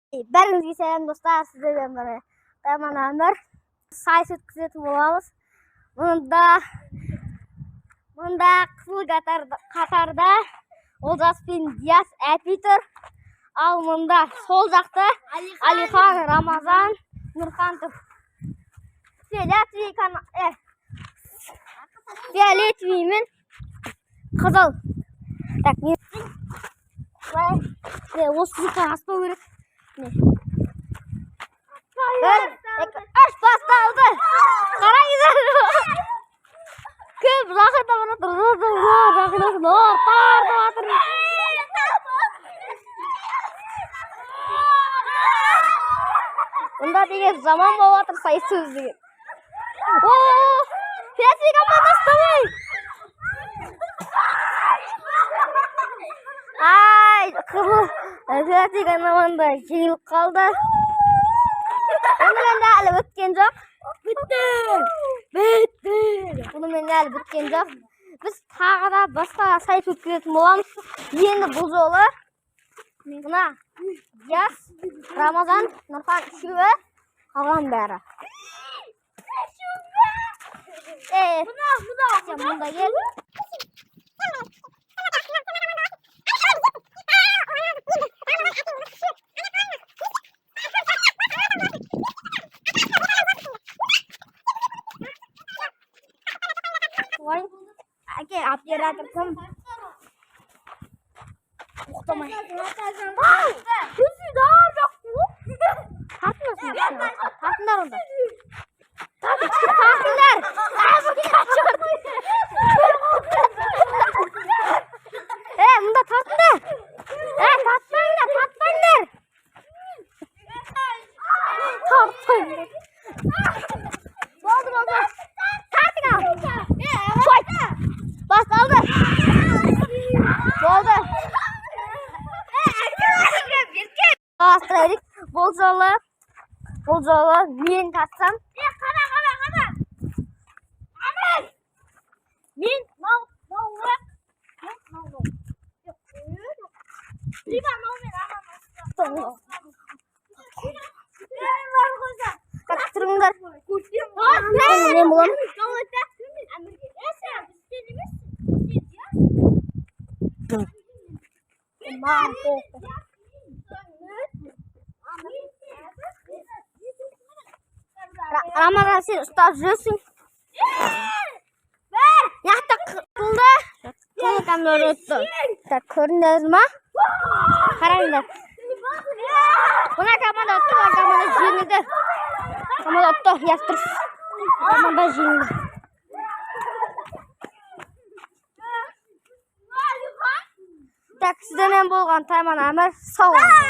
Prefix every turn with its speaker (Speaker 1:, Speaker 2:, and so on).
Speaker 1: Бәріңізге сәлем, достар! Сіздермен бірге Тайман Әмір. Сайыс өткізетін боламыз. Мұнда қызыл қатарда Олжас пен Диас әпи тұр. Ал мұнда сол жақта Алихан, Рамазан, Нұрхан тұр. Фиолетовый фиолетовый мен қызыл. Так, мен былай, осы сызықтан аспау керек. Міне. Бір, екі, үш, басталды! Қараңыздар! Кім жақындап бара жатыр? Жақындап тартып жатыр. Мұнда деген жаман болып жатыр сайыс сөз деген. О, фиолетовый командасы, давай! Ай, қызыл фиолетовый команда жеңіліп қалды. Онымен де әлі біткен жоқ.
Speaker 2: Бітті. Бітті.
Speaker 1: Бұнымен әлі біткен жоқ. Біз тағы да басқа сайыс өткізетін боламыз. Енді бұл жолы мына Диас, Рамазан, Нұрхан үшеуі, қалған бәрі. Е, сен мұнда кел. Ой, әке, оператор кім? Тоқтамай. Тартыңдар, тартыңдар онда. Тартыңдар. Е, мұнда тартыңдар. Е, тартпаңдар, тартпаңдар. Тартпаңдар. Болды, болды. Тартың ал. Қой. Басталды. Болды. Жалғастыра. Бұл жолы мен тартсам.
Speaker 2: Қара, қара, қара. Мен мынау, мынау орақ. Мынау, мынау. Либо мынау мен ана.
Speaker 1: Так, тұрыңдар. Мен боламын. Маған похуй. Рамазан, сен ұстап жүрсің. Мына қызылды. Қызыл команда өтті. Так, көрдіңдер ма? Қараңдар. Мына команда ұтты, мына команда жеңілді. Команда ұтты, иә, дұрыс. Команда жеңілді. Так, сіздермен болған Тайман Әмір. Сау болыңыздар.